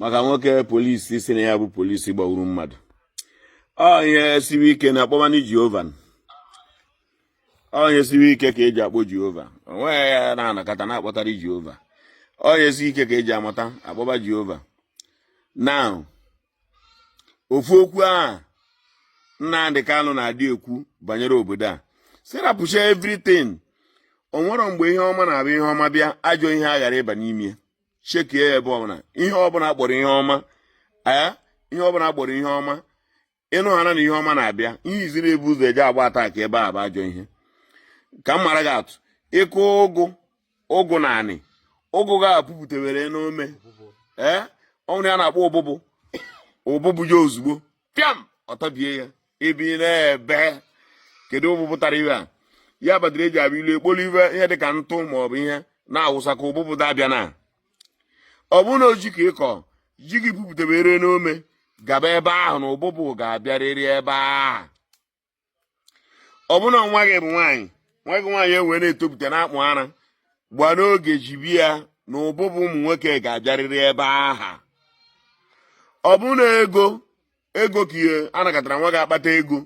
Maka nwoke polisi si na ya bụ polisi gbagburu mmadụ. Ọ ihe siri ike na akpọmanụ Jehova. Ọ ihe siri ike ka eji akpọ Jehova. O nweghị ya na-anakọta na-akpọtara Jehova. Ọ ihe siri ike ka eji amata akpọba Jehova. Now, ofu okwu a Nnamdi Kanu na-adị ekwu banyere obodo a si rapụcha everything. O nwere mgbe ihe ọma na-abụ ihe ọma bịa, ajọ ihe aghara ịba n'ime. Chekie ya ebe ọbụla, ihe ọbụla akpọrọ ihe ọma, ee, ihe ọbụla akpọrọ ihe ọma, ịnụ ha na ihe ọma na-abịa, ihe izi na-ebu ụzọ eje agba attack ebe a bụ ajọ ihe. Ka m mara gị atụ, ịkụ ụgụ, ụgụ na anị ụgụ ga-apụpụtewere n'ome, ee, ọnwụ ya na-akpọ ụbụbụ, ụbụbụ ya ozugbo pịam ọtabie ya ebi n'ebe. Kedu ụbụbụ tara ihe a? Ya batara eji abịa ilu ekpolu ive ihe dịka ntụ maọbụ ihe na-awụsa ka ụbụbụ dabịa. Na ọ bụrụ na oji ka ịkọ ji gị pupụtewere n'ome, gaba ebe ahụ na ụbụbụ ga-abịarịrị ebe ahụ. Ọ bụrụ na nwa gị bụ nwaanyị, nwa gị nwaanyị ewee na-etopụta na-akpụ ara, gbaa n'oge jibi ya na ụbụbụ ụmụ nwoke ga-abịarịrị ebe ahụ. Ọ bụrụ na ego ego ka ihe a nakọtara nwa gị akpata ego,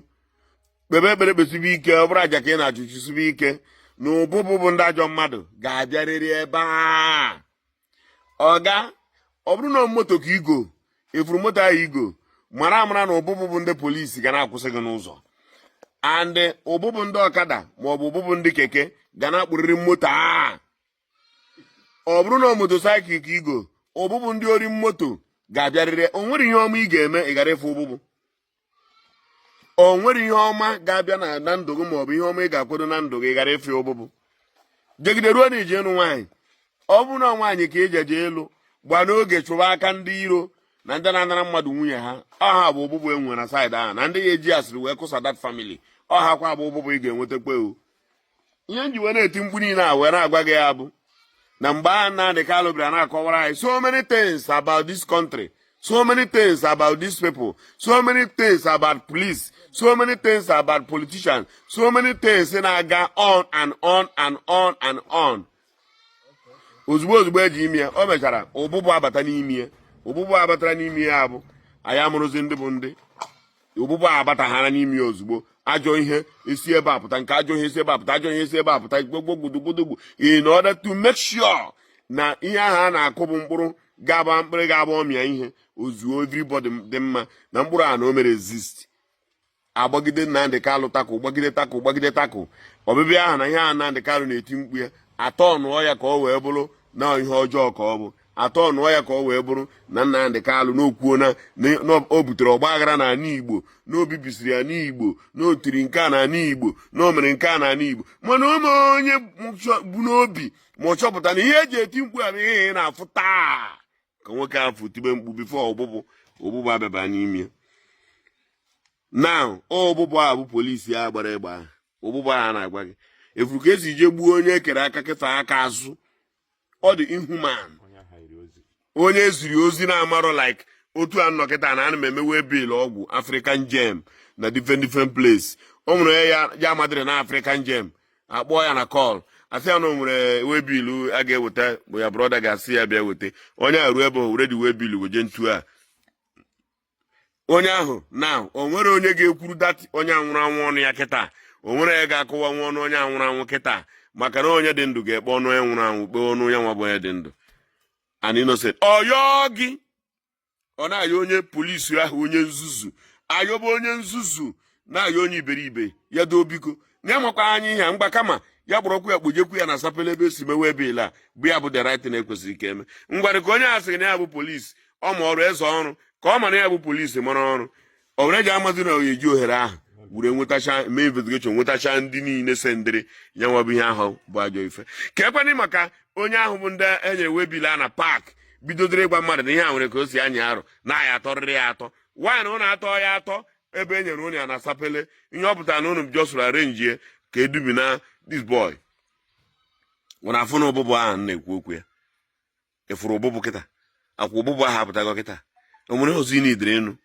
kpebe ekpere, kpesibe ike, ọ bụrụ aja ka ị na-achụ, chụsibe ike na ụbụbụ bụ ndị ajọ mmadụ ga-abịarịrị ebe a. Ọga, ọ bụrụ na moto ka igo ifuru moto ahụ igo, mara amara na ụbụbụ bụ ndị polisi ga na-akwụsị gị n'ụzọ, and ụbụbụ ndị ọkada maọbụ ụbụbụ ndị keke ga na-akpụrịrị moto a. Ọ bụrụ na motorcycle ka igo, ụbụbụ ndị ori moto ga-abịarịrị. O nwere ihe ọma ị ga-eme ị gara ịfụ ụbụbụ. O nwere ihe ọma ga-abịa na ndụ gị maọbụ ihe ọma ị ga-akwado na ndụ gị ị gara ịfụ ụbụbụ. Jegide ruo na iji ịnụ nwaanyị, ọ bụrụ na nwaanyị ka eji eje elu, gbaa n'oge chụba aka ndị iro na ndị na-anara mmadụ nwunye ha. Ọha bụ ụbụbụ enwe na side ahụ na ndị ya eji asịrị wee kụsa that family. Ọha kwa bụ ụbụbụ ị ga-enwetakwa. O ihe nji wee na-eti mkpu niile a wee na-agwa gị ya bụ na mgbe ahụ Nnamdi Kanu bịara na-akọwara anyị so many things about this country, so many things about these people, so many things about police, so many things about politicians, so many things na-aga on and on and on and on. Ozugbo ozugbo eji ime ya, o mechara ụbụbụ abata n'ime ya. Ụbụbụ abatara n'ime ya bụ anyị amụrụzi ndị bụ ndị ụbụbụ abataghara n'ime ya. Ozugbo ajọ ihe esi ebe a pụta, nke ajọ ihe esi ebe a pụta, ajọ ihe esi ebe a pụta, gbogbo gbudugbudugbu, in order to make sure na ihe ahụ a na-akụ bụ mkpụrụ ga-agba mkpụrụ, ga-agba ọmịa ihe ozuo everybody dị mma na mkpụrụ a na o mere exist. Agbagide Nnamdi Kanu tackle, gbagide tackle, gbagide tackle ọbịbịa ahụ na ihe a Nnamdi Kanu na-eti mkpu ya, atọ nụọ ya ka ọ wee bụrụ na ihe ọjọọ ka ọ bụ, atọ nụọ ya ka ọ wee bụrụ na Nnamdi Kanu n'okwuo na o butere ọgba aghara n'ala Igbo, na o bibisiri ya n'Igbo, na o tiri nke a n'ala Igbo, na o mere nke a n'ala Igbo. Mana ome onye bụ n'obi ma ọ chọpụta na ihe eji eti mkpu a bụ ihe ị na-afụ taa ka nwoke afụ tibe mkpu before ọbụbụ ụbụbụ abịaba n'ime. Now, ọbụbụ a bụ polisi a gbara egbe ahụ, ụbụbụ ahụ na-agwa gị efuru ka esi je gbuo onye ekere aka kịta aka azụ. Ọ dị inhuman. Onye eziri ozi na-amarọ, like otu a nnọkịta na ana m emewe bill ọgwụ African Gem na different different place. O nwere ya ya amadịrị na African Gem, akpọọ ya na call, asị ya na o nwere waybill a ga-eweta, bụ ya brother ga-asị ya bịa weta. Onye a ruo ebe o were dị waybill weje ntu a onye ahụ na o nwere onye ga-ekwuru that onye anwụrụ anwụ ọnụ ya kịta. O nwere onye ga-akụwa nwa ọnụ onye anwụrụ anwụ kịta, maka na onye dị ndụ ga-ekpe ọnụ onye nwụrụ anwụ, kpee ọnụ ya nwa bụ onye dị ndụ. And innocent ọyọ gị, ọ na-ayọ onye polisi ahụ, onye nzuzu ayọba onye nzuzu, na-ayọ onye iberibe ya doo biko na ya makwa anya ihe a mgba, kama ya kpọrọkwu ya kpojekwu ya na sapele ebe esi mewe ebe ile a bụ ya bụ the right thing ekwesịrị ka eme. Ngwarị ka onye a sịrị na ya bụ polisi, ọ ma ọrụ eze ọrụ ka ọ ma na ya bụ polisi mara ọrụ ọ were ji amazi na oyeji ohere ahụ were nwetacha, mee investigation, nwetacha ndị niile sendịrị ya nwa bụ ihe ahụ bụ ajọ ife. Ka ekwenị maka onye ahụ bụ ndị enyere waybill a na park bidodoro ịgwa mmadụ na ihe a nwere ka o si anya arụ na ya atọrịrị ya atọ nwaanyị na ụnụ atọ ya atọ ebe e nyere ụnụ ya na sapele. Ihe ọ pụtara na ụnụ jọsụrụ arrange ka edubi na this boy nwere afụ na ụbụbụ ahụ na-ekwu okwu ya. Ịfụrụ ụbụbụ kịta akwa ụbụbụ ahụ apụtago kịta. O nwere ọzọ ị na-edere enu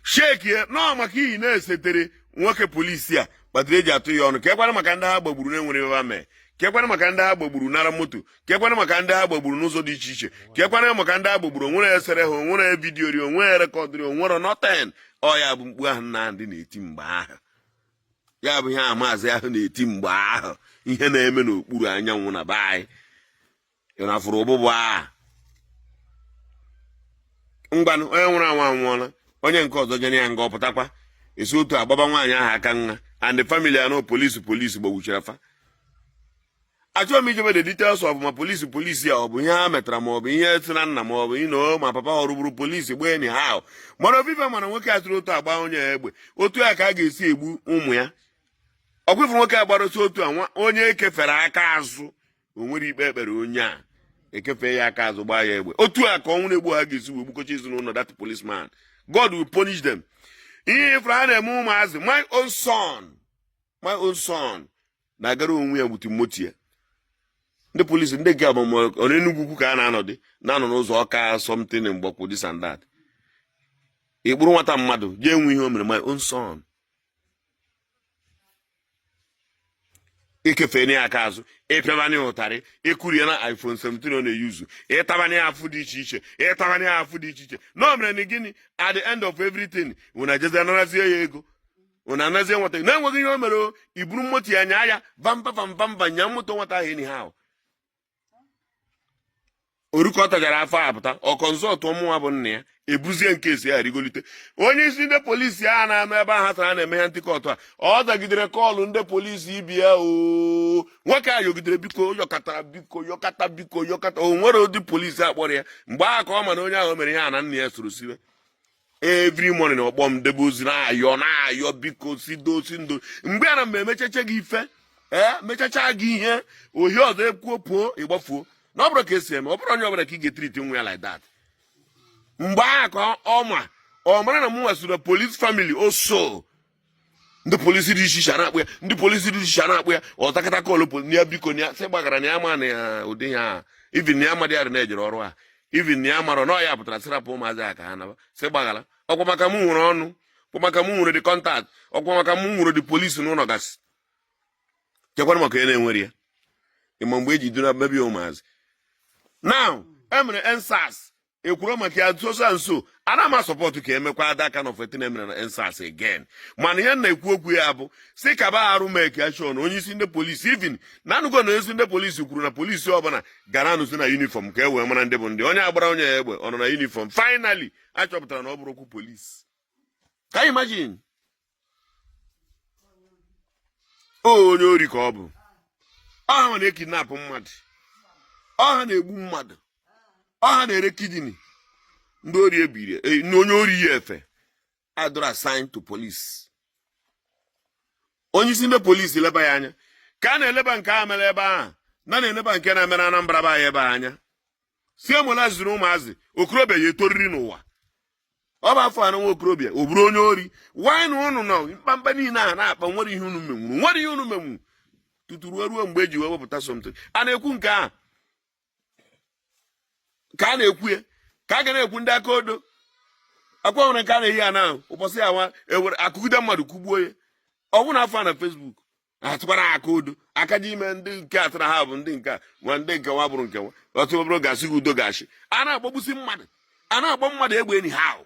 shekie nọọ maka iyi na-esetere nwoke polisi a kpatara eji atụ ya ọnụ. Ka ekwara maka ndị ha gbagburu na-enwere ebe ha mee. Kekwanụ maka ndị ha gbagburu nara moto? Kekwanụ maka ndị ha gbagburu n'ụzọ dị iche iche? Kekwanụ maka ndị ha gbagburu onwere esere ha, onwere video ri, onwere recordịrị, onwere nothing? Ọ ya bụ mkpu ahụ Nnamdị na-eti mgbe ahụ. Ya bụ ihe a maazị ahụ na-eti mgbe ahụ, ihe na-eme n'okpuru anyanwụ na be anyị. Ị na-afụrụ ụbụbụ a? Ngwanụ, onye nwụrụ anwụ anwụọla, onye nke ọzọ jere ya nga ọ pụtakwa, esi otu agbaba nwaanyị ahụ aka nha and the family anọ polisi polisi gbagbuchara fa. Achọghị m ijebe the details of ma polisi polisi a ọ bụ ihe ha metara, ma ọ bụ ihe si na nna, ma ọ bụ ino ma papa ọ rụburu polisi gbaa anyhow. Mana ofufe mana nwoke a sịrị otu agba onye egbe, otu a ka a ga-esi egbu ụmụ ya. Ọkwa ifu nwoke a gbara otu otu a onye ekefere aka azụ, o nwere ikpe ekpere onye a ekefe ya aka azụ gbaa ya egbe, otu a ka ọnwụ na-egbu ha ga-esi wee gbukọcha ezinụlọ that policeman. God will punish them. Ihe ifuru a na-eme ụmụazị, my own son, my own son na-agara onwe ya gbute moto ya. Ndị polisi ndị nke ọ n'Enugwu Ukwu ka a na-anọdị na-anọ n'ụzọ Ọka something Mgbakwu, this and that. Ịkpụrụ nwata mmadụ jee nwe ihe o mere, my own son, ikefee ya aka azụ, ịpịabanye ya ụtarị, ịkụrie na iPhone 17 ọ na-eyuzu, ịtabanye ya afụ dị iche iche, ịtabanye ya afụ dị iche iche. Na o mere na gịnị? At the end of everything, unu ejezi anarazie ya ego, unu anazie nwata na-enweghị ihe o mere o, iburu moto ya nyaa ya vamba vamba mba, nya moto nwata ahụ anyhow. Oru ka ọ tajara afọ apụta, ọ consult mụnwa bụ nna ya, ebuzie nke esi ya rigolite. Onye isi ndị polisi a na-anọ ebe ahụ sara na-eme ya ntịkọtụ a, ọ zagidere call ndị polisi ibi ya o. Nwoke a yogidere biko, yọkọtara biko, yọkata biko, yọkata. O nwere ụdị polisi a kpọrọ ya mgbe ahụ ka ọ ma na onye ahụ mere ihe a na nna ya soro siwe. Every morning ọ kpọ m debe ozi na-ayọ na-ayọ biko, si do si ndo. Mgbe a na mgbe emechacha gị ife, ee, mechacha gị ihe ohi ọzọ ekwuo pụọ ịgbafuo na ọ bụrụ ka esi eme, ọ bụrụ onye ọbụla ka ị ga-etriti nwa ya like that. Mgbe ahụ ka ọ ma ọ mara na mụnwa so na police family o so ndị polisi dị iche iche a na-akpụ ya, ndị polisi dị iche iche a na-akpụ ya. Ọ takata call ya biko na ya sị gbagara na ya ma na ya ụdị ya, even na ya amadị ya na-ejere ọrụ a, even na ya mara na ọ ya pụtara sịrapụ ụmụazị a ka ha naba, sị gbaghara. Ọkwa maka mụ nwere ọnụ, ọkwa maka mụ nwere the contact, ọkwa maka mụ nwere the polisi n'ụlọ gasị. Chekwara maka onye na-enwere ya. Ịma mgbe eji duna mebi ụmụazị now emere EndSARS, ekwuru maka ya so so nso. Ana m asupport ka emekwa that kind of thing emere na EndSARS again, mana ihe m na-ekwu okwu ya bụ si kaba arụ make ya sure na onye isi ndị polisi, even na anụgo na onye isi ndị polisi kwuru na polisi ọbụla gara anụzi na uniform ka e wee mara ndị bụ ndị onye agbara onye ya egbe ọ nọ na uniform. Finally a chọpụtara na ọ bụrụ okwu polisi. Can you imagine? Onye ori ka ọ bụ. Ọ ha na-ekidnapụ mmadụ, ọ ha na-egbu mmadụ, ọ ha na-ere kidney. Ndị ori ebiri e, onye ori yi efe adọrọ assign to police. Onye isi ndị polisi leba ya anya ka a na-eleba nke a mere ebe ahụ na na-eleba nke na-emere Anambra be anyị ebe a anya. Si emola zuru ụmụazị okorobịa ya etoriri n'ụwa. Ọ bụ afọ anọ nwa okorobịa ọ bụrụ onye ori. Wanyị na ụnụ nọ mkpamkpa niile a na-akpa, nwere ihe unu menwuru, nwere ihe unu menwuru tutu ruo ruo mgbe eji wee wepụta something a na-ekwu nke a ka a na-ekwu ya ka a ga na-ekwu ndị aka odo akwa nwere nke a na-eyi ya na ụbọchị ya nwa ewere akụgide mmadụ kụgbuo ya. Ọ bụ na afọ a na Facebook atụkwara aka odo aka ji ime ndị nke atara ha bụ ndị nke a nwa ndị nke nwa bụrụ nke nwa ọtụ obere ga-asị gị udo ga-achị. A na-agbagbusi mmadụ, a na-agba mmadụ egbe anyhow.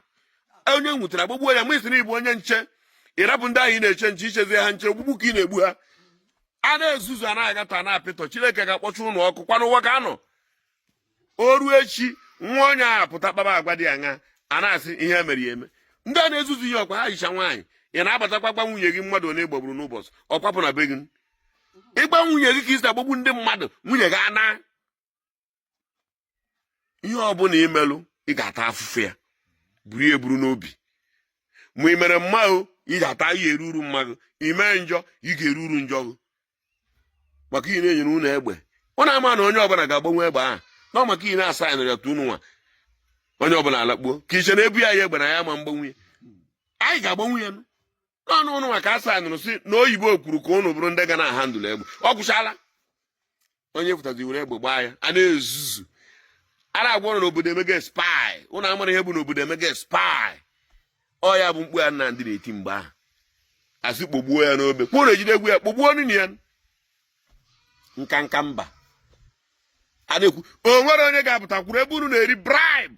Onye nwetara agbagbuo ya. Ma isi na ịbụ onye nche, ịrapụ ndị ahụ ị na-eche nche, ichezie ha nche, ogbugbu ka ị na-egbu ha. A na-ezuzu, a na-agatọ, a na-apịtọ. Chineke ga-akpọcha ụnụ ọkụ kwa n'ụwa ka anọ. O ruo echi, nwa onye a pụta kpaba agwa dị aṅa, a na-asị ihe mere ya eme. Ndị a na-ezuzu ihe ọkwa ha yicha nwaanyị, ị na-abatakwa gwa nwunye gị mmadụ onye gbagburu n'ụbọchị, ọ kwapụ na be gị ịgba nwunye gị ka isi agbagbu ndị mmadụ, nwunye gị ana. Ihe ọbụla imelụ, ị ga-ata afụfụ ya, buru ya eburu n'obi. Ma ị mere mma o, ị ga-ata ihe eru uru mma gị. Ị mee njọ, ị ga-eru uru njọ gị. Maka ị na-enyere unu egbe, ụnụ ama na onye ọbụla ga-agbanwe egbe ahụ na maka ị na-asa ya ya unu nwa onye ọbụla alakpuo ka iche na ebu ya ya egbe na ya ma mgbanwe ya. Anyị ga-agbanwe ya n'ọnụ ụnụ maka asa nụrụ si na oyibo kwuru ka ụnụ bụrụ ndị ga na-ahandle egbe. Ọ gwụchala onye fụtazi were egbe gbaa ya. A na-ezuzu, a na-agwa ụnụ na obodo emege spy. Ụnụ amara ihe bụ na obodo emege spy. Ọ ya bụ mkpu ya Nnamdị na-eti mgbe ahụ, asị kpọgbuo ya n'obe, kwuo na ejide egwu ya kpọgbuo nne ya. Nkanka mba a na-ekwu, o nwere onye ga-apụta kwuru ebe unu na-eri bribe.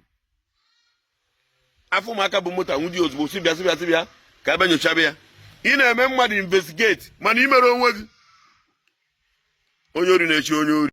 Afọ ụmụaka bụ moto anwụdi ozugbo, si bịa, si bịa, si bịa ka ebe nyochabe ya. Ị na-eme mmadụ investigate, mana ị mere onwe gị onye ori na-echi onye ori.